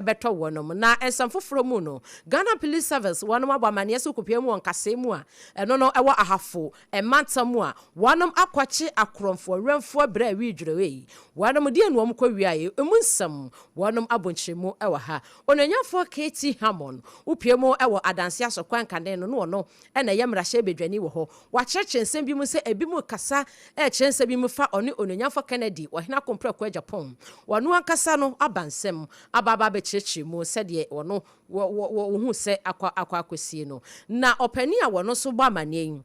bɛtɔ wɔnom. Na nsɛm foforɔ mu no, Ghana Police Service wɔnom abɔ amaneɛ sɛ wokɔpia mu wɔ nkasɛɛ mu a ɛno no ɛwɔ Ahafo mantam mu a, wɔnom akɔkye akorɔmfoɔ werɛmfoɔ berɛ a wii dwerɛwei. Wɔnom deɛ na wɔn kɔ wiaeɛ emu nsɛm wɔnom abɔ nkyerɛmu wɔ ha. Onuonyamfoɔ KT Hammon wopue mu wɔ Adanse Asɔkwa nkane no na ɔno na ɛyɛ mmarahyɛbadwani wɔ hɔ. Wakyerɛkyerɛ nsɛm bi mu sɛ ebinom rekasa rekyerɛ nsɛm bi mu fa ɔne Onuonyamfo Kennedy, Ɔhene Akomprako Agyapong. Ɔno ankasa no aba nsɛm aba aba abɛkyerɛkyerɛ mu sɛdeɛ ɔno wɔ wɔ wɔ wɔhu sɛ akɔ akɔ akɔsie no. Na ɔpanin a ɔno nso bɔ amanneɛ yi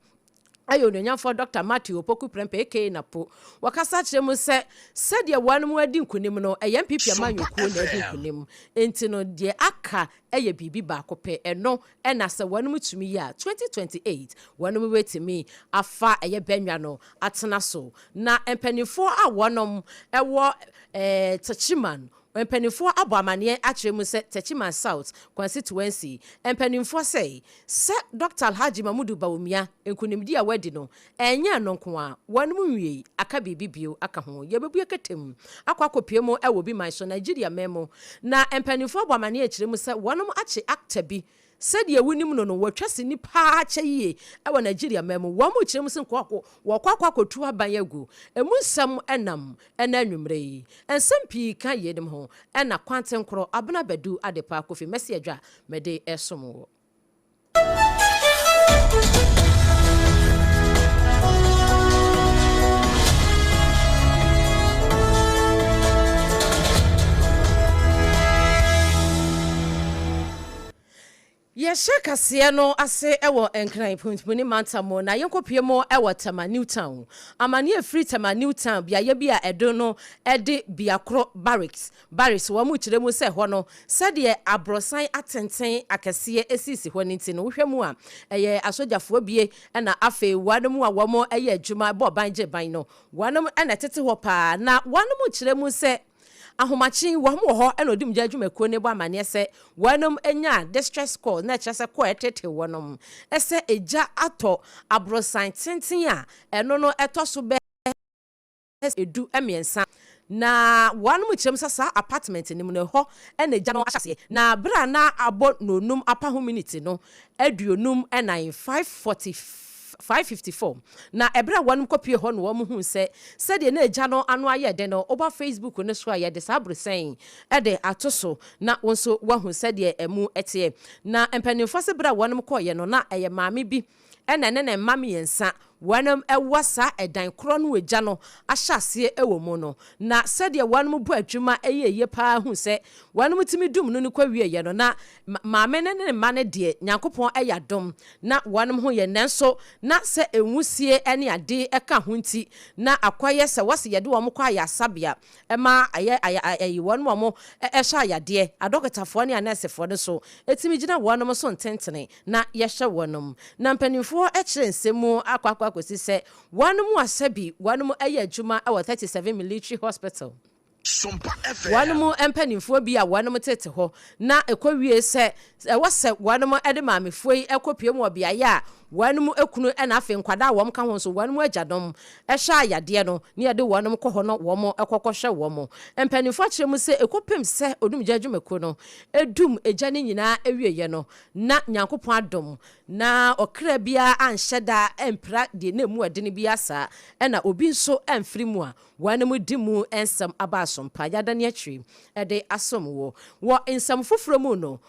yɛ Onuonyamfoɔ Dɔkta Matthew Opoku Prempeh aka Napo. Wɔkasa kyerɛ mu sɛ sɛdeɛ wɔnom adi nkunim no, ɛyɛ NPP Sompa amanyɔkuo na adi FM. nkunim. Enti no deɛ aka yɛ biribi baako pɛ, ɛno na sɛ wɔnom tumi yɛ a, 2028 wɔnom bɛtumi afa ɛyɛ bɛnwa no atena so. Na mpaninfoɔ a wɔnom wɔ Techiman, mpaninfoɔ abɔ amaneɛ akyerɛ mu sɛ Techiman South Constituency mpaninfoɔ sɛ, sɛ Dɔkta Alhaji Mamudu Bawumia nkunimdie a wadi no Ɛnyɛ ɛno nko ara, wɔnom nwiei, aka biribi bio aka ho. Yɛbɛbue kɛtɛ mu akɔ akɔpue mu wɔ obi man so, Nigeria man mu. Na mpaninfoɔ abɔ amaneɛ akyerɛ mu sɛ wɔnom akye actor bi, sɛdeɛ wonim no no, wɔtwa sini paa kyɛ yie wɔ Nigeria man mu. Wɔn rekyerɛ mu sɛ nkoako, wɔkɔ akɔ akɔtu aban agu. Ɛmu nsɛm nam ɛnɛ anwummerɛ yi. Nsɛm pii ka yeinom ho, ɛna Kwantenkorɔ, Abena Badu Adepa, Kofi Mɛsi Adwa, mede resom wo. Yɛhyɛ kaseɛ no ase wɔ Nkran Punpuni mantam mu na yɛnkɔpue mu wɔ Tema New Town. Amaneɛ ɛfiri Tema New Town beaeɛ bi a ɛdo no de Biakoro Barracks Barracks, wɔkyerɛ mu sɛ hɔ no, sɛdeɛ aborɔsan atenten akɛseɛ sisi hɔ no nti no, wohwɛ mu a, ɛyɛ asogyafoɔ bie na afei wɔnom a wɔyɛ adwuma bɔ ban gye ban no, wɔnom na ɛtete hɔ paa. Na wɔnom kyerɛ mu sɛ ahomakye wɔn wɔ hɔ na odumgya adwumakuo no bɔ amaneɛ sɛ wɔnom nyaa distress call, na ɛkyerɛ sɛ call a ɛtetee wɔnom sɛ egya atɔ aborosan tenten a ɛno no ɛtɔ so bɛyɛ 13, na wɔnom kyerɛ mu sɛ saa apartment no mu no ɛhɔ na egya no ahyɛ aseɛ, na berɛ a na abɔ nnɔnnum apa ho miniti no 54, 5:54, na ɛberɛ a wɔnom kɔpue hɔ no wɔn huu sɛ sɛdeɛ na egya no ano ayɛ den no, woba Facebook no so a yɛde saa abrosɛn de ato so na wo nso woahu sɛdeɛ ɛmu teɛ. Na mpanimfoɔ se berɛ a wɔnom kɔeɛ no na ɛyɛ maame bi ɛna ɛne ne mma mmiɛnsa, wɔnom wɔ saa ɛdan korɔ no agya no ahyɛ aseɛ wɔ mu no, na sɛdeɛ wɔnom bɔ adwuma yɛ yie paa hu sɛ wɔnom tumi dum no no kɔ wieɛ no, na maame no ne ne mma no deɛ Nyankopɔn ayɛ adom na wɔnom ho yɛ, nanso na sɛ nwusie ne ade ka ho nti na akɔyɛ sɛ wɔse yɛde wɔn kɔ ayasabea ma ayɛ ayi wɔnom a wɔhyɛ ayadeɛ, adɔkotafoɔ ne anɛɛsefoɔ no nso tumi gyina wɔnom so ntentene na yɛhwɛ wɔnom. Na mpanimfoɔ kyerɛ nsɛm mu akɔ akɔ akɔsi sɛ wɔnom a sɛbi wɔnom yɛ adwuma wɔ 37 Military Hospital, Sompa FM. wɔnom mpanimfoɔ bi a wɔnom tete hɔ na ɛkɔwie sɛ ɛwɔ sɛ wɔnom de maamefoɔ yi kɔpue mu wɔ beaeɛ a wɔnom kunu na afei nkwadaa a wɔn ka ho nso wɔnom agyanom hwɛ ayadeɛ no na yɛde wɔnom kɔ hɔ na wɔn kɔ kɔhwɛ wɔn. Mpanimfoɔ akyerɛ mu sɛ ɛkɔpem sɛ odumgya adwumakuo no dum egya no nyinaa awieɛ no na Nyankopɔn adom na ɔkra biara anhyɛ da ampira deɛ na ɛmu ɛdene biara saa ɛna obi nso amfiri mu a wɔnom di mu nsɛm aba asompa yɛadane akyiri de asom wo. Wɔ nsɛm foforɔ mu no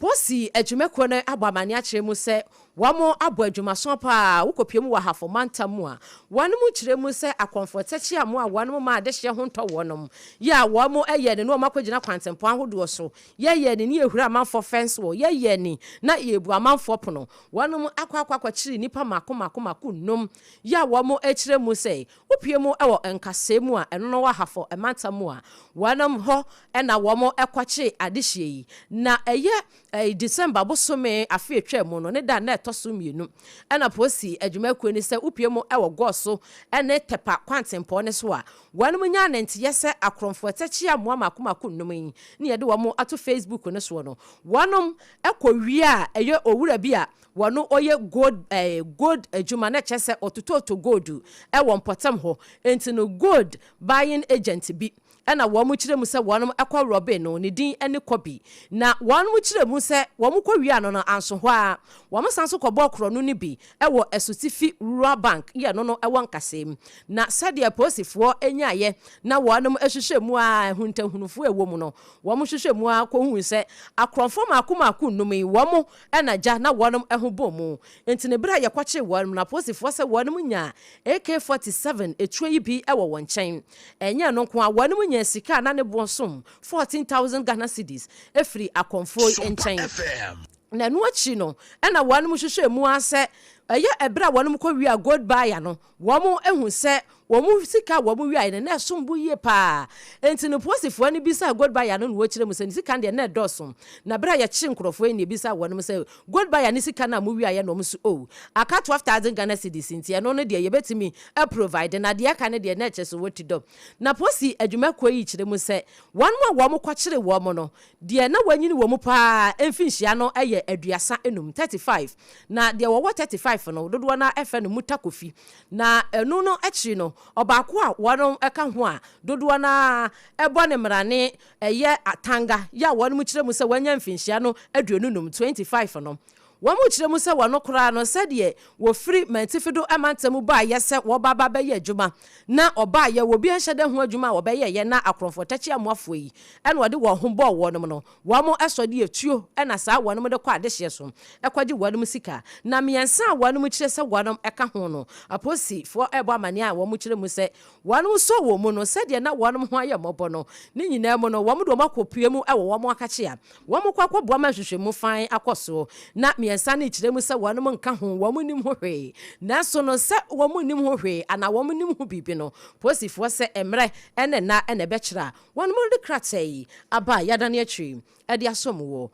Posi adwumakuo no abɔ amaneɛ akyerɛ mu sɛ wɔn abɔ adwumason paa wokɔpue mu wɔ Ahafo mantam mu a, wɔn kyerɛ mu sɛ akɔmfoɔ tɛkyeamoa a wɔn ma adehyeɛ ho ntɔ wɔnom yɛ a wɔn yɛ ne na wɔn akɔgyina kwantempɔn ahodoɔ so yɛ yɛ ne ne yɛhura amanfoɔ fence wall yɛ yɛ ne na yɛbu amanfoɔ pono wɔnom akɔ akɔ akɔkyere nnipa mako mako mako nnum yɛ a wɔn kyerɛ mu sɛ Wopue mu wɔ nkasɛɛ mu a ɛno no wɔ Ahafo mantam mu a, wɔnom hɔ na wɔn kɔkyee adehyeɛ yi. Na ɛyɛ December bosome afe atwaa mu no ne da a na ɛtɔ so mmienu na polisi adwumakuo no sɛ wopue mu wɔ Goso ne Tepa kwantempɔn no so a, wɔnom nyaa ne nteyɛ sɛ akorɔmfoɔ tɛkyea mmoa mako mako nnum yi ne yɛde wɔn ato Facebook no soɔ no, wɔnom kɔ wiaa ɛyɛ owura bi a Wɔno ɔyɛ gold eh gold adwuma na kyerɛ sɛ ɔtotɔtɔ gold wɔ mpɔtam hɔ nti no gold buying agent bi Ɛna wɔn kyerɛ mu sɛ wɔn kɔ rɔbe no, ne din ne Kobi. Na wɔn kyerɛ mu sɛ wɔn kɔ wia no no anso hɔ ara, wɔn san nso kɔbɔɔ korɔno no bi wɔ Asutifi Rural Bank yɛ no no wɔ Nkasɛɛ. Na sɛdeɛ apolisifoɔ nyaeɛ na wɔn hwehwɛ mu ara, ahuntahunufoɔ a ɛwɔ mu no, wɔn hwehwɛ mu ara kɔhuu sɛ akorɔmfoɔ mmaako mmaako nnum yi, wɔn na gya na wɔn ho bɔɔ mu. Enti no berɛ a yɛkɔkyee wɔn no, apolisifoɔ sɛ wɔn nyaa AK-47 tuo yi bi wɔ wɔn nkyɛn. Ɛnyɛ ɛno nko ara, wɔn nyaa sika a na ne boɔ som 14,000 Ghana cedis firii akɔmfoɔ yi nkyɛn. Na ɛno akyi no na wɔn hwehwɛɛ mu ara sɛ ɛyɛ ɛberɛ a wɔn kɔwiaa gold buyer no, wɔn hu sɛ wɔn sika a wɔn wiaeɛ no na ɛsom bo yie paa. Enti no polisifoɔ no bisaa gold buyer no na wɔkyerɛ mu sɛ ne sika no deɛ na ɛdɔɔso. Na berɛ a yɛkyee nkorɔfoɔ yi na yɛbisaa wɔn sɛ gold buyer no sika no a mowiaeɛ no wɔn se oh aka 12,000 Ghana cedis nti ɛno no deɛ yɛbɛtumi a provide na deɛ aka no deɛ na ɛkyerɛ sɛ wɔti dɔ. Na polisi adwumakuo yi kyerɛ mu sɛ wɔn a wɔn kɔkyere wɔn no deɛ na wɔanyini wɔ mu paa mfinhyia no yɛ 35, 35, na deɛ wɔwɔ 35 no dodoɔ no ara frɛ no Muta Kofi. Na ɛno no akyiri no, ɔbaako a wɔn ka ho a dodoɔ no ara bɔ no mmrane yɛ Atanga yi a wɔn kyerɛ mu sɛ wanya mfinhyia no 25, 25 no. Wɔkyerɛ mu sɛ wɔn koraa no sɛdeɛ wɔfiri Mantifido mantam baeɛ sɛ wɔba aba bɛyɛ adwuma na ɔbaeɛ wɔ obi anhyɛ da ho adwuma a wɔbɛyɛeɛ na akorɔmfoɔ tɛkye amoafoɔ yi na wɔde wɔn ho bɔɔ wɔnom no wɔn sɔ de atuo na saa wɔnom de kɔ adehyeɛ so kɔgye wɔnom sika. Na mmiɛnsa a wɔnom kyerɛ sɛ wɔnom ka ho no apolisifoɔ rebɔ amaneɛ a wɔkyerɛ mu sɛ wɔnom sɔ wɔn mu no sɛdeɛ na wɔnom ho ayɛ mmɔbɔ no ne nyinaa mu no wɔn de wɔn akɔpue mu wɔ wɔn akakye a Wɔkɔ akɔboa ma nhwehwɛmu fann akɔ so, na mmiɛnsa no kyerɛ mu sɛ wɔnom nka ho, wɔn nnim ho hwee. Nanso no, sɛ wɔn nnim ho hwee anaa wɔn nim ho biribi no, polisifoɔ sɛ mmerɛ ne nna na ɛbɛkyerɛ a wɔnom de krataa yi aba a yɛadane akyiri de asom wo.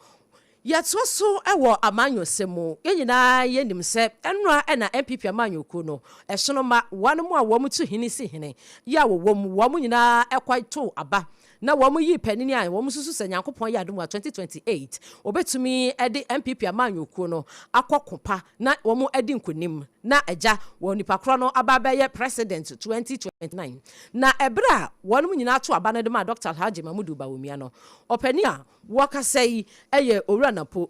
Yɛtoa so wɔ amanyɔsɛm mu. Yɛn nyinaa yɛnim sɛ nnora na NPP amanyɔkuo no, ɛsono mma wɔnom a wɔn tu hene si hene yi a wɔwɔ mu, wɔn nyinaa kɔ too aba na wɔn yii panini a wɔn susu sɛ Nyankopɔn yɛ adom a 2028 wɔbɛtumi de NPP amanyɔkuo no akɔ ko pa na wɔn adi nkunim na agya wɔn nipa korɔ no aba abɛyɛ President 2029. Na ɛberɛ a wɔn nyinaa too aba no de maa Dɔkta Alhaji Mamudu Bawumia no, ɔpanin a wɔkasa yi yɛ Owura Napo.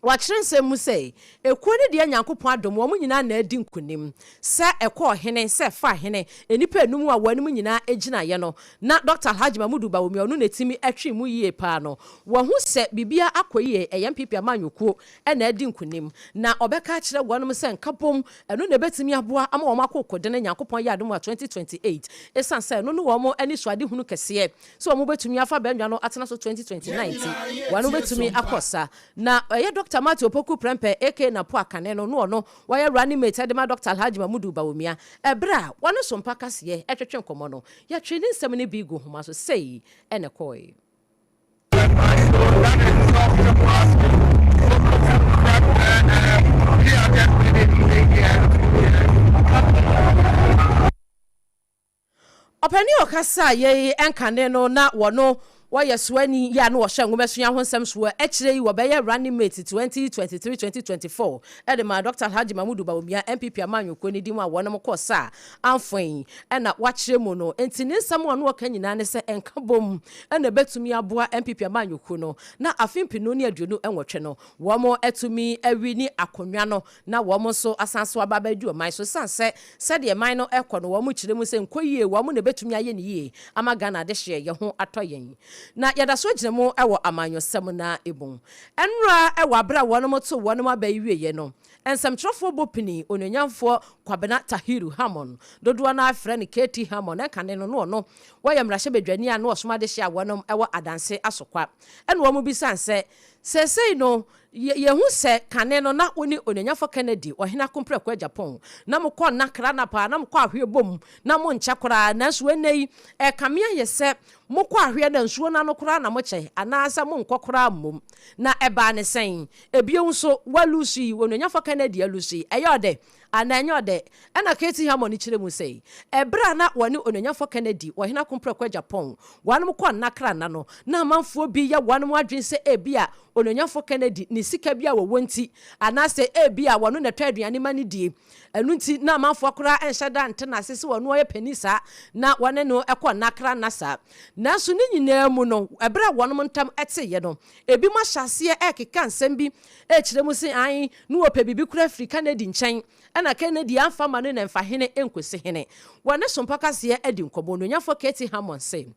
Wɔakyerɛ nsɛm mu sɛ, Ekuo no deɛ Nyankopɔn adom wɔn nyinaa na adi nkonim, sɛ ɛkɔɔ hene, sɛ ɛfaa hene, nnipa anum a wɔnom nyinaa gyinaeɛ no, na Dɔkta Alhaji Mamudu Bawumia ɔno na ɛtumi twee mu yie paa no, wɔahu sɛ biribiara akɔ yie, ɛyɛ NPP amanyɔkuo na adi nkonim, na ɔbɛka akyerɛ wɔnom sɛ nkabom, ɛno na ɛbɛtumi aboa ama wɔn akɔ okodene Nyankopɔn yɛ adom a 2028, ɛsiane sɛ ɛno ne wɔn anisoadehunu kɛseɛ sɛ wɔn bɛtumi afa abannwa no atena so 2029 nti, wɔnom bɛtumi akɔ sa. Na ɛyɛ Dɔkta Matthew Opoku Prempeh aka Napo Akane no na ɔno wayɛ running mate de ma Dɔkta Alhaji Mamudu Bawumia. Ɛberɛ a wɔne Sompa Kaseɛ retwetwe nkɔmmɔ no, yɛtwee ne nsɛm no bi guu nhoma so. Sei na ɛkɔɔe. Ɔpanin a ɔkasaa yei nkane no na wɔno wɔyɛ soani yi a na ɔhwɛ nwomasua ho nsɛm soɔ akyire yi wɔbɛyɛ running mate 2023-2024 de maa Dɔkta Alhaji Mahmudu Bawumia NPP amanyɔkuo no din mu a wɔnom kɔɔ saa amfo yi na wakyerɛ mu no nti ne nsɛm a ɔno ɔka nyinaa ne sɛ nkabom na ɛbɛtumi aboa NPP amanyɔkuo no na afe 2028 no wɔn atumi awini akonnwa no na wɔn nso asan so aba abɛdi ɔman so ɛsiane sɛ sɛdeɛ man no rekɔ no wɔn kyerɛ mu sɛ nkɔ yie wɔn na ɛbɛtumi ayɛ no yie ama Ghana adehyeɛ yɛ ho atɔ yɛn. Na yɛda so gyina mu wɔ amanyɔsɛm no ara mu. Ɛnora wɔ aberɛ a wɔn too wɔn aba yi wieɛ no, nsɛmtwerɛfoɔ bɔ pini Onuonyamfoɔ Kwabena Tahiru Hammon, dodoɔ no ara frɛ no KT Hammon, ɛnkane no na ɔno wɔyɛ mmarahyɛbadwani a na ɔsom adehyeɛ a wɔn wɔ Adanse Asokwa, ɛna wɔn bisaa no sɛ seesei no Yehu sɛ kane no na wo ne Onuonyamfo Kennedy, Ɔhene Akompreko Agyapong, na mokɔ nna kra nna paa, na mokɔ ahweɛ bom, na monkyɛ koraa. Nanso ɛnnɛ yi, ɛrekame ayɛ sɛ mokɔ ahweɛ na nsuo no ano koraa na mokyɛ, anaasɛ monkɔ koraa mmom. Na ɛbaa no sɛn? Ebio nso, woalusu yi, Onuonyamfo Kennedy alusu yi, ɛyɛ ɔdɛ anaa ɛnyɛ ɔdɛ? Ɛnna Katie Hammond kyerɛ mu sɛ, Ɛberɛ a na wɔne Onuonyamfo Kennedy, Ɔhene Akompreko Agyapong, wɔnom kɔ nna kra nna no, na amanfoɔ bi yɛ wɔnom adwene sɛ ebia Onuonyamfo Kennedy ne sika bi a wɔwɔ nti, anaasɛ ebia wɔno na ɛtɔ aduane ma no die. Ɛno nti na amanfoɔ koraa nhyɛ da nte no ase sɛ ɔno ɔyɛ panin saa na wɔne no kɔ nna kra nna saa. Nanso ne nyinaa mu no, ɛberɛ a wɔnom ntam teeɛ no, ebinom ahyɛ aseɛ rekeka nsɛm bi rekyerɛ mu se ae, na wɔpɛ biribi koraa firi Kennedy nkyɛn, ɛna Kennedy amfa amma no na ɛmfa hene nkɔsi hene. Wɔne Sompa Kaseɛ adi nkɔmmɔ, Onuonyafoɔ KT Hammond se,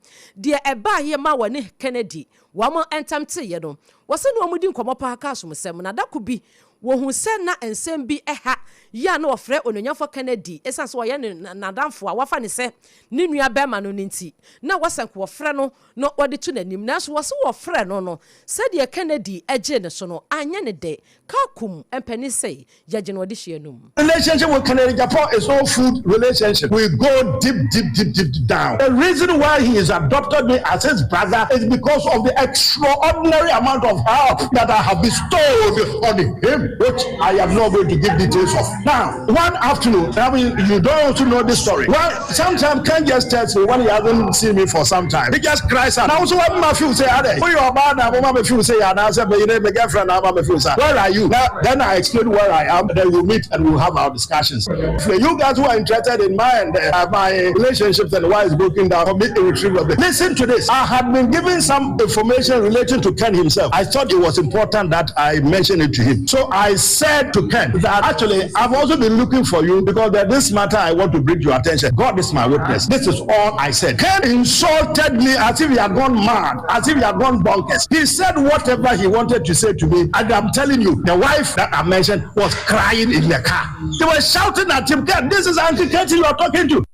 deɛ ɛbaeɛ ma wɔne Kennedy wɔn ntam teeɛ no, wɔse na wɔdi nkɔmmɔ paa ka asomsɛm, na da ko bi Wɔhuu sɛ na nsɛm bi ha yi a na wɔfrɛ Onuonyamfoɔ Kennedy esiane sɛ ɔyɛ ne n'adamfo a wafa no sɛ ne nua barima no no nti, na wɔsɛ nka wɔfrɛ no na wɔde to n'anim. Nanso wɔse wɔfrɛɛ no no, sɛdeɛ Kennedy gyee ne so no anyɛ no dɛ. Kakum mpanin se yɛgye no ɔdehyeɛ no mu. Relationship with Kennedy Agyapong is not food relationship, we go deep deep deep deep down. The reason why he has adopted me as his brother is because of the extraordinary amount of help that I have bestowed on him, which I am not going to give details of. Now, one afternoon, I mean, you don't also know this story. Well, sometimes Ken just tells me when he hasn't seen me for some time. He just cries out. Now, so what my feel say, Ade, who you are, now, mama feel say, and I said, but you know, my girlfriend, now, mama feel say, where are you? Now, then I explain where I am, then we'll meet and we'll have our discussions. For you guys who are interested in my and my relationships and why it's broken down, for me, irretrievably. Listen to this. I had been given some information relating to Ken himself. I thought it was important that I mention it to him. So I said to Ken that actually I've also been looking for you because there's this matter I want to bring to your attention. God is my witness. This is all I said. Ken insulted me as if he had gone mad, as if he had gone bonkers. He said whatever he wanted to say to me. And I'm telling you, the wife that I mentioned was crying in the car. They were shouting at him, Ken, this is Auntie Katie you are talking to.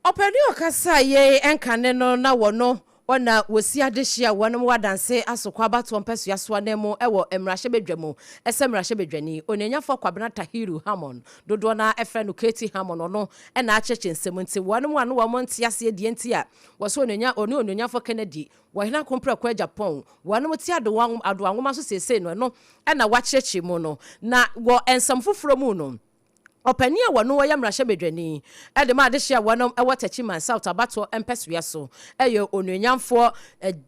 Ɔpanin a ɔkasa yei nkane no na wɔno ɔna wɔsi adehye a wɔnom wɔ adanse asokɔ abatoɔ mpɛsoa so ananmu wɔ mmarahyɛbadwa mu sɛ mmarahyɛbadwani, Onuanyafoɔ Kwabena Tahiru Hammon, dodoɔ no ara frɛ no KT Hammon, ɔno na akyerɛkyerɛ nsɛm nti wɔnom a na wɔn nte aseɛ deɛ nti a wɔsɛ onuanya ɔne Onuonyafoɔ Kennedy wɔ Hene Akompreko Agyapong wɔnom te adowa adowa nwoma so seesei no ɛno na wakyerɛkyerɛ mu no. Na wɔ nsɛm foforɔ mu no, Ɔpanin a wɔno ɔyɛ mmarahyɛbadwani de ma adehye a wɔnom wɔ Techiman South abatoɔ mpɛsoa so yɛ Onuonyamfoɔ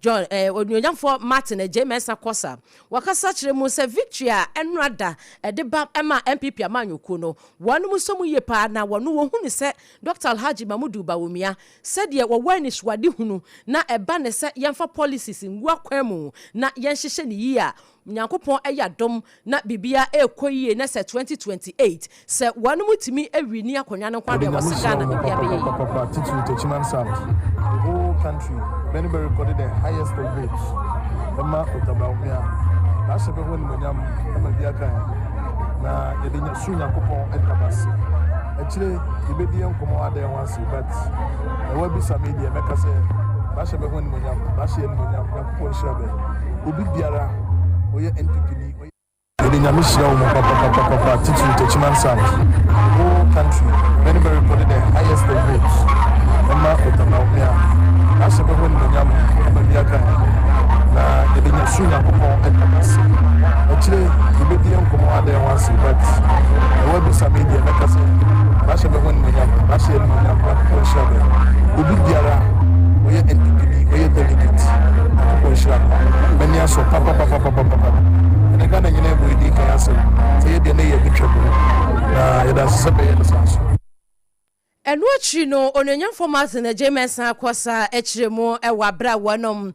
John Onuonyamfoɔ Martin Adjei Mensah Korsah. Wakasa kyerɛ mu sɛ victory a ɛnora da de ba ma NPP amanyɔkuo no wɔnom sɔ mu yie paa na wɔno wɔhunu sɛ Dɔkta Alhaji Mamudu Bawumia sɛdeɛ wɔwɔ anisoadehunu na ɛba ne sɛ yɛmfa policies ngu akwan mu na yɛnhyehyɛ no yie a Nyankopɔn yɛ adom na biribiara ɛrekɔ yie na sɛ 2028 sɛ wɔnom tumi wini akonnwa no nko ara Yɛde deɛ Nyame wɔse hyira Ghana wo biribiara bɛyɛ yie. papapapapapa titiriw Techiman South the whole country bɛ ne bɛ recorded the highest of votes ɛma Dr. Bawumia n'ahyɛ bɛ ho animuonyam ɛma bi aka yɛn na yɛde nya soro Nyankopɔn ɛda mo ase akyire yɛbɛdi yɛn nkɔmmɔ ada yɛn ho ase but ɛwɔ abisa me deɛ mɛka sɛ bɛahyɛ bɛ ho animuonyam bɛahyɛ yɛn animuonyam Nyankopɔn nhyira bɛ obi biara ɔyɛ NPP ni ɔyɛ Yɛde Nyame hyira wo mo papapapapa titiriw Techiman South the whole country bɛ ne bɛ recorded the highest of votes ɛma Doctor Bawumia n'ahyɛ bɛ ho animuonyam ama bi aka yɛn na yɛde nya soro Nyankopɔn ɛda no ase akyire yɛbɛdi yɛn nkɔmmɔ ada yɛn ho ase but ɛwɔ abisa me deɛ mɛka sɛ n'ahyɛ bɛ ho animuonyam n'ahyɛ yɛn animuonyam Nyankopɔn nhyira bɛ obi biara ɔyɛ NPP ni ɔyɛ delegate Nyankopɔn nhyira no m'ani asɔ papapapapapapa ɛnɛ Ghana nyinaa ɛbɔ yɛdin kan asɛm sɛ yɛdeɛ ne yɛ bɛtwa mu na yɛda ase sɛ bɛyɛ no saa so. Ɛno akyiri no, Onuonyamfoɔ Martin Adjei Mensah kɔ saa kyerɛ mu wɔ aberɛ a wɔnom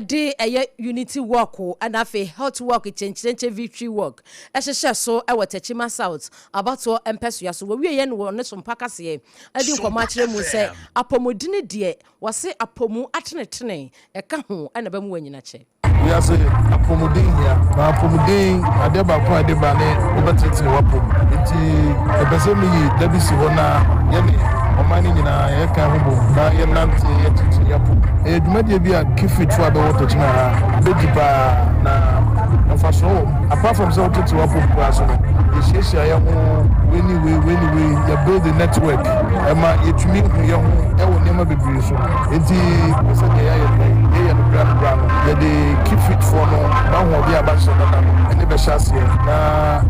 de ɛyɛ Unity Walk na afei Health Walk Kyenkyerenkyɛ Victory Walk hyehyɛ so wɔ Techiman South abatoɔ mpɛsoa so. Wɔwieɛ no wɔne Sompa Kaseɛ adi nkɔmmɔ akyerɛ mu sɛ apɔmudene deɛ wɔse apɔmu atenetene ɛka ho na ɛbɛma wɔanyina kyɛ. Wiase, apɔmuden hia. Na apɔmuden, adeɛ baako a ɛde ba ne wobɛtenetene w'apɔm. Enti mepɛ sɛ meyi da bi si hɔ na yɛne ɔman no nyinaa yɛka ho bom na yɛnante yɛtenetene yɛn apɔm. Ɛyɛ dwumadie bi a Kifitfoɔ a bɛwɔ Techiman ha bɛdi paa na mfasoɔ wɔ mu. Apart from sɛ wotenetene w'apɔm koraa so no, yɛhyiahyia yɛn ho wei ne wei, wei ne wei, yɛ build network, ɛma yɛtumi hu yɛn ho wɔ nneɛma bebree so. Enti te sɛ deɛ yɛayɛ nnɛ yi, yɛyɛ no berɛ ano berɛ ano. Yɛde Keep Fit foɔ no m'ahoɔden a bɛahyehyɛ dada no ne bɛhyɛ aseɛ na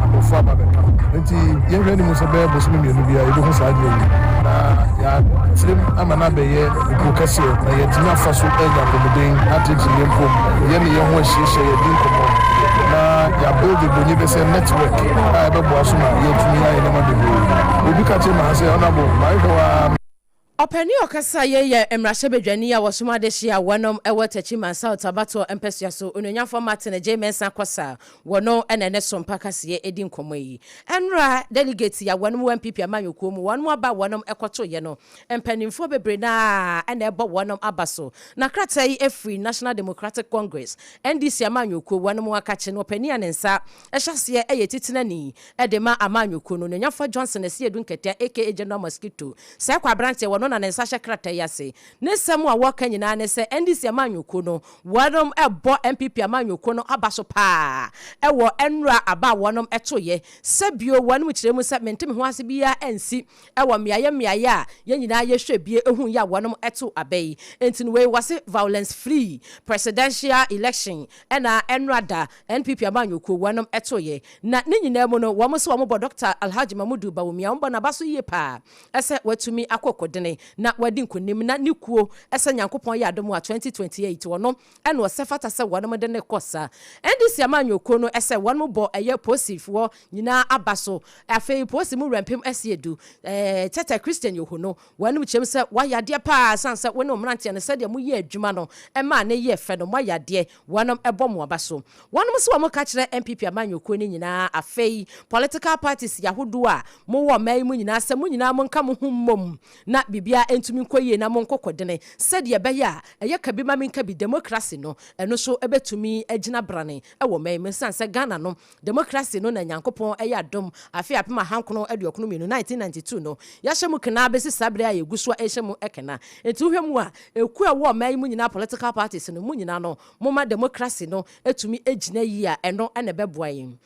adɔfoɔ aba abɛka ho. Enti yɛnhwɛ anim sɛ bɛyɛ bosome mmienu biara yɛbɛhu saa adeɛ wei na yɛatrem ama no abɛyɛ ekuo kɛseɛ na yɛatumi afa so anya apɔmuden atenetene yɛn mpom, yɛne yɛn ho ahyiahyia, yɛadi nkɔmmɔ na. Yɛabuild Bonyi Bɛsɛ network a ɛbɛboa so ma yɛatumi ayɛ nneɛma bebree. Obi ka kyerɛ me ha sɛ, Honourable, mahwehwɛ wo ara. Ɔpanin a ɔkasa yei yɛ mmarahyɛbadwani a wɔsom adehye a wɔnom wɔ Techiman South abatoɔ mpasua so, Onuonyamfoɔ Martin Adjei Mensah Korsah, wɔno na ɛne Sompa Kaseɛ di nkɔmmɔ yi. Ɛnora delegates a wɔnom wɔ NPP amanyɔkuo mu, wɔnom aba a wɔnom kɔtoeɛ no, mpaninfoɔ bebree no ara na ɛbɔ wɔnom aba so. Na krataa yi firi National Democratic Congress, NDC amanyɔkuo, wɔnom akakye no ɔpanin a ne nsa hyɛ aseɛ yɛ titenani de ma amanyɔkuo no, Onuonyamfoɔ Johnson Asiedu Nketiah aka General Mosquito. Sɛ ɛkɔ aberanteɛ wɔno na ne nsa hyɛ krataa yi ase. Ne nsɛm a wɔka nyinaa ne sɛ NDC amanyɔkuo no wɔnom bɔ NPP amanyɔkuo no aba so paa wɔ nnora aba a wɔnom toeɛ. Sɛ bio wɔnom kyerɛ mu sɛ mente me ho ase biara ansi wɔ mmeaeɛ mmeaeɛ a yɛn nyinaa yɛhwɛ bie huiɛ a wɔnom to aba yi. Enti no wei wɔse violence free presidential election ɛna nnora da NPP amanyɔkuo wɔnom toeɛ. Na ne nyinaa mu no wɔn se wɔn bɔ Dɔkta Alhaji Mamudu Bawumia wɔn bɔ n'aba so yie paa sɛ watumi akɔ kodene na wadi nkonim na ne kuo sɛ Nyankopɔn yɛ adom a 2028 ɔno na ɔsɛ fata sɛ wɔnom de no kɔ sa. NDC amanyɔkuo no sɛ wɔnom bɔ ɛyɛ Posifoɔ nyinaa aba so afei Posi mu wura mpem asiedu Tɛtɛ Christian Yohuno wɔnom kyerɛm sɛ wayɛ adeɛ paa sane sɛ wo ne wo mmeranteɛ no sɛdeɛ moyɛɛ adwuma no maa no yɛɛ fɛ no moayɛ adeɛ Wɔnom bɔ mo aba so. Wɔnom se wɔn ka kyerɛ NPP amanyɔkuo no nyinaa afei political parties ahodoɔ a mo wɔ ɔman yi mu nyinaa sɛ mo nyinaa mo nka mo ho mmom na biribiara ntumi nkɔ yie na mo nko kɔdene sɛdeɛ ɛbɛyɛ a ɛyɛ ka bi ma menka bi democracy no ɛno nso bɛtumi agyina brane wɔ ɔman yi mu ɛsiane sɛ Ghana no democracy no na Nyankopɔn ɛyɛ adom afe 1992, 1992 no yɛahyɛ mu kena bɛsi saa berɛ a yɛgu so a ɛrehyɛ mu kena nti wohwɛ mu a Ekuo a ɛwɔ ɔman yi mu nyinaa political parties no mu nyinaa no momma democracy no tumi gyina yie a ɛno na ɛbɛboa yɛn.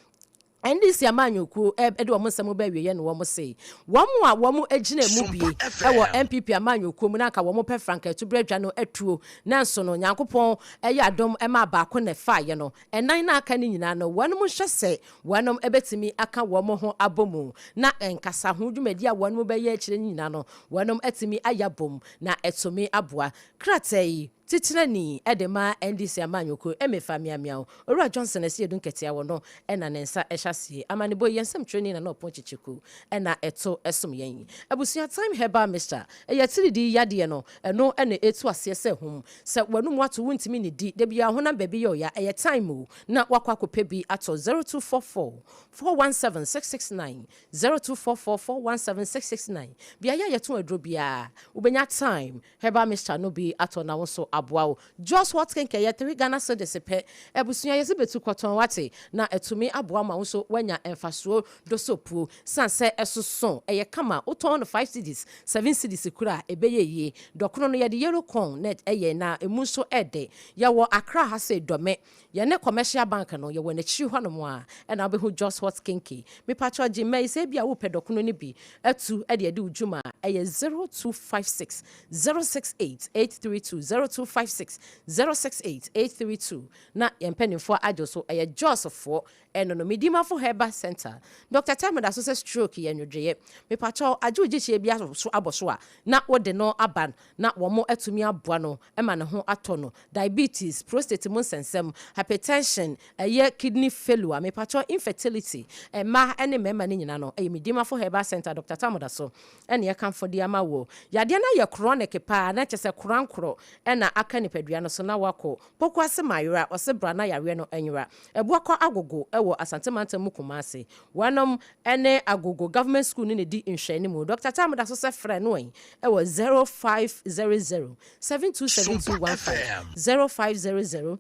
NDC amanyɔkuo de wɔn nsɛm ba awieɛ no wɔn se wɔn a wɔn gyina mu bie wɔ NPP amanyɔkuo mu na anka wɔn pɛ Frank Atubrɛ-Adwa no atuo nanso no Nyankopɔn yɛ adom maa baako na ɛfaeɛ no ɛnan no a aka no nyinaa no wɔn nhwɛ sɛ wɔn bɛtumi aka wɔn ho abɔ mu na nkasaho dwumadie a wɔn bɛyɛ akyire no nyinaa no wɔn atumi ayɛ abom na ɛtumi aboa. Krataa yi titenani de ma NDC amanyɔkuo Emefa Miamiao, Owura Johnson Asiedu Nketea wɔ no na ne nsa hyɛ aseɛ. Amanebɔ yi, yɛn nsɛmtwerɛni Nana Ɔpɔn Kyekyeku na ɛto som yɛn. Abusua Thyme Herbal Mixture, ɛyɛ atiridii yadeɛ no, ɛno na ɛtu aseɛ sɛ hum. Sɛ w'anum ato wontumi nnidi, da biara honam baabi yɛ ɔya, ɛyɛ thyme o, na woakɔ akɔpɛ bi atɔ 0244 417 669. 0244 417 669 Beaeɛ a yɛtɔn aduro biara, wobɛnya Thyme Herbal Mixture no bi atɔ na wo nso aboa wo. Jos Hot Kenke yɛ 3 Ghana cedis pɛ. Abusua, yɛse bɛtu kɔtɔn, woate? Na atumi aboa ma wo nso woanya mfasoɔ dosopuo. Sane sɛ ɛsoso, ɛyɛ kama, wotɔn no 5 cedis, 7 cedis koraa a, ɛbɛyɛ yie. Dɔkono no, yɛde yellow corn na ɛyɛ na ɛmu nso ɛdɛ. Yɛwɔ Accra ha sei, Dɔme. Yɛne Commercial Bank no, yɛwɔ n'akyiri hɔnom a, ɛna wobɛhu Jos Hot Kinky. Mepakyɛw gye mma yi, sɛ ebia wopɛ dɔkono no bi atu de adi wo dwuma a, ɛyɛ 0256 068 832, 0256 068 832, na yɛn mpanimfoɔ agye wo so. Ɛyɛ Jos foɔ ɛno no. Medimafo Herbal Centre. Dɔkta Tame da so sɛ stroke yɛ nwodwoeɛ. Mepakyɛw, agye wo gyekyeɛ bi so abɔ so a, na wode no aba na wɔatumi aboa no ma ne ho atɔ no, diabetes, prostate mu nsɛnsɛm, hypertension, ɛyɛ kidney failure, mepakyɛw infertility, mmaa ne mmarima no nyinaa no, ɛyɛ Medimafo Herbal Centre, Doctor Tamoda so na yɛkamfo de ama wo. Yadeɛ no ayɛ chronic paa na kyerɛ sɛ korankorɔ na aka nipadua no so na wakɔ Pokuase Mayera, ɔse bra na yareɛ no nyera. Abuakɔ Agogo wɔ Asante Mantam mu Kumasi. Wɔnom ne Agogo Government School no na ɛdi nhwɛanimu. Dɔkta Tam da so sɛ frɛ no ɛ wɔ 0500 727215, 0500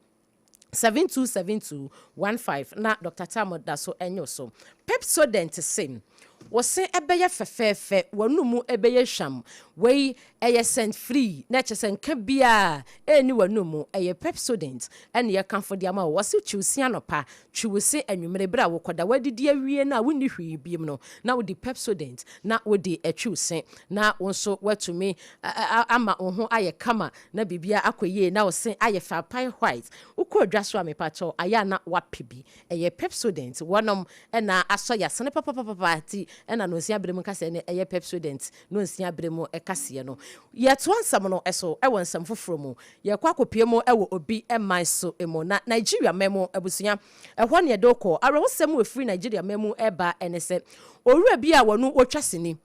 727215 na Dɔkta Tam da so nye wo so. Pepsodent se wo se bɛyɛ fɛfɛɛfɛ, w'anomu bɛyɛ hwam. Wei Ɛyɛ scent free na kyerɛ sɛ nka biaa ɛnni w'anum mu. Ɛyɛ Pepsodent ɛna yɛkamfo de ama wo. Wɔse twi wo se anɔpa, twi wo se anwummere berɛ a wokɔda, woadidi awie no a wonni hwee biom no na wode Pepsodent na wode atwi wo se na wo nso woatumi ama wo ho ayɛ kama na biribiara akɔ yie na wo se ayɛ fɛ apae white. Wokɔ dwa so a mepakyɛw ayɛ a na woapɛ bi. Ɛyɛ Pepsodent wɔnom na asɔ yasene papapapapa nti. Ɛna nonsia berɛ mu kaseɛ no ɛyɛ Pepsodent nonsia berɛ mu kaseɛ no. Yɛtoa nsɛm no so wɔ nsɛm foforɔ mu. Yɛkɔ akɔpue mu wɔ obi man so mu, na Nigeria man mu abusua, ɛhɔ ne yɛde wo kɔ. Awerɛhosɛm a ɛfiri Nigeria man mu reba ne sɛ, owura bi a wɔno ɔtwa sini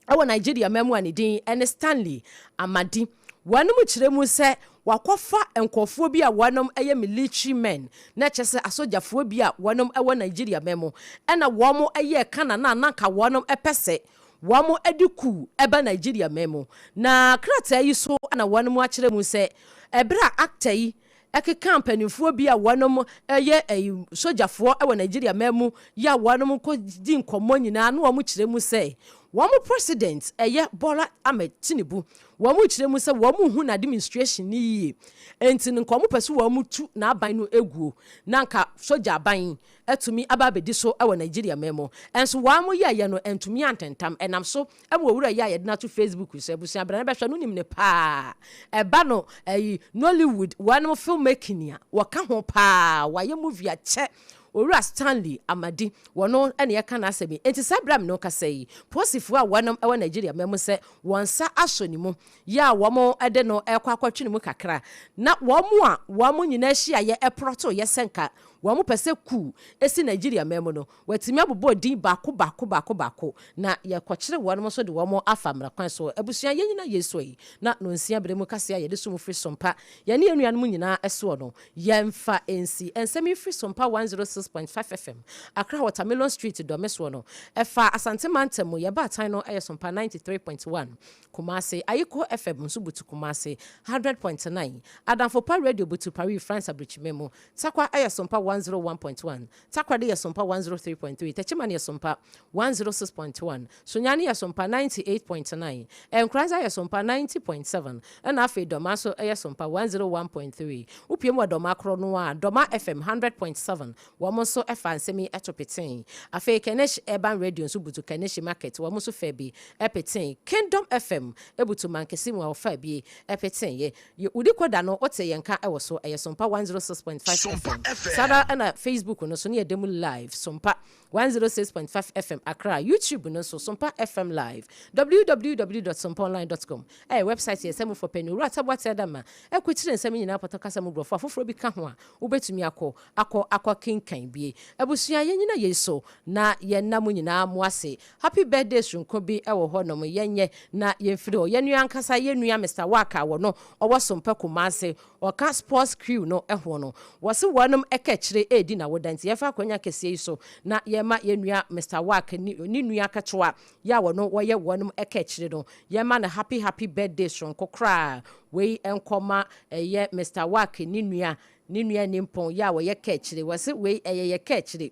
wɔ Nigeria man mu a ne din ne Stanley Amadi, wɔnom kyerɛ mu sɛ wakɔfa nkorɔfoɔ bi a wɔnom yɛ military men, na kyerɛ sɛ asogyafoɔ bi a wɔnom wɔ Nigeria man mu, ɛna wɔn yɛɛ Kana no a na anka wɔnom pɛ sɛ wɔn de coup ba Nigeria man mu. Na krataa yi so na wɔnom akyerɛ mu sɛ ɛberɛ a actor yi ɛkekaa mpanimfoɔ bi a wɔnom yɛ sogyafoɔ wɔ Nigeria man mu yi a wɔnom kɔ di nkɔmmɔ nyinaa na wɔn kyerɛ mu sɛ wɔn president ɛyɛ Bola Ahmed Tinubu, wɔn kyerɛ mu sɛ wɔn nhu n'administration no yie, enti no nka wɔn pɛ sɛ wɔn tu n'aban no guo na nka sogya aban atumi aba abɛdi so wɔ Nigeria man mu. Nso wɔn yɛɛyɛ no antumi antentam, ɛnam so ma owura yi a yɛde no ato Facebook so, abusua bra na bɛhwɛ no, wonim no paa, ɛba no ɛyi Nollywood wɔnom film making a wɔka ho paa, wayɛ movie akyɛ, Owura Stanley Amadi, wɔno na yɛka n'asɛm yi. Enti saa berɛ a me ne wo kasa yi, polisifoɔ a wɔnom wɔ Nigeria man mu sɛ wɔn nsa asɔ ne mu, yɛ a wɔn de no rekɔ akɔtwe ne mu kakra, na wɔn a wɔn nyinaa hyiaeɛ prɔtoeɛ sɛ nka wɔn pɛ sɛ coup si Nigeria man mu no, wɔatumi abobɔ din baako baako baako baako, na yɛkɔkyere wɔn nso de wɔn afa mmara kwan so. Abusua, yɛn nyinaa yɛn sua yi, na nonsia berɛ mu kaseɛ a yɛde som firi Sompa, yɛne yɛn nuanom nyinaa soɔ no, yɛmfa nsi. Nsɛm yi firi Sompa 106.5 FM, Accra Watermelon Street, Dome soɔ no, ɛfa Asante mantam mu. Yɛn baatan no yɛ Sompa 93.1, Kumasi, Ayiko FM nso butu Kumasi, 100.9, Adamfo Pa Radio butu Paris, France abrikyima mu. Tarkwa yɛ Sompa 101.1, Takoradi yɛ Sompa 103.3, Techiman yɛ Sompa 106.1, Sunyani yɛ Sompa 98.9, Nkoranza yɛ Sompa 90.7, ɛna afei Dɔma nso yɛ Sompa 101.3. Wopue mu wɔ Dɔma korɔ no a, Dɔma FM 100.7, wɔn nso faa nsɛm yi to petee. Afei Kaneshie Urban Radio nso butu Kaneshie Market, wɔn nso faa bi petee. Kingdom FM butu Mankessim a wɔfaa bi peteeɛ. Yɛ wodi kɔ da no wote yɛn nka wɔ so, ɛyɛ Sompa 106.5 Sompa FM. FM. Saa ara na Facebook no so ne yɛda mu live, Sompa 106.5 FM Accra, YouTube no nso, Sompa FM Live, www dot sompaonline dot com ɛyɛ wɛbsaet yɛn samufo panyin Owura Taboate Adama ɛkokyere nsɛm yi nyinaa pɔtɔ kasa mu borɔfo afoforɔ bi ka ho a wobɛtumi akɔ akɔ akɔ kenkan bi. Abusua yɛnyina yei so na yɛnna mo nyinaa mo ase. Happy birthday soronko bi wɔ hɔ nom yɛnyɛ na yɛnfiri hɔ. Yɛn nua ankasa yɛn nua Mister Wak a wɔno ɔwɔ Sompa Kumasi ɔka sports crew no ho no wɔse wɔnom ɛka akyire redi nawoda nti yɛmfa akwanya kɛseɛ yi so na yɛma yɛn nua Mister Wak ne ne nua ketewa yɛ a wɔno wɔyɛ wɔnom ɛka akyire no yɛma no happy happy birthday soronko koraa. Wei nkɔma ɛyɛ Mister Wak ne nua ne nua nimpɔn yɛ a wɔyɛ ka akyire, wɔse wei ɛyɛ yɛ ka akyire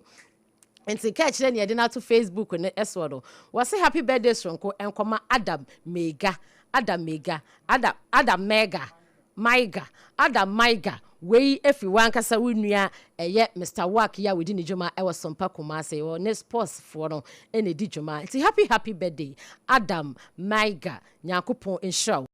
nti ka akyire ne yɛde no ato Facebook no soɔ no, wɔse happy birthday soronko nkɔma Adam Mega, Adam Mega, Adam, Adam Mega, Maiga, Adam Maiga, wei ɛfiri w'ankasa wo nua ɛyɛ Mister Wak yi a wɔdi ne dwuma ɛwɔ Sompa Kumasi, ɔne sports foɔ no ɛna ɛdi dwuma nti happy happy birthday Adam Maiga, Nyankopɔn nhyira wo.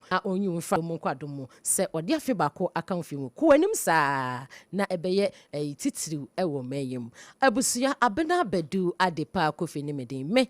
Na ɔnyi wo mfiri adom mu nkɔ adom mu, sɛ ɔde afe baako aka wo mfe mu. Kɔ w'anim saa na ɛbɛyɛ ɛyi titiriw wɔ ɔman yi mu. Abusua, Abena Badu Adepa Kofi ne me din. Me na.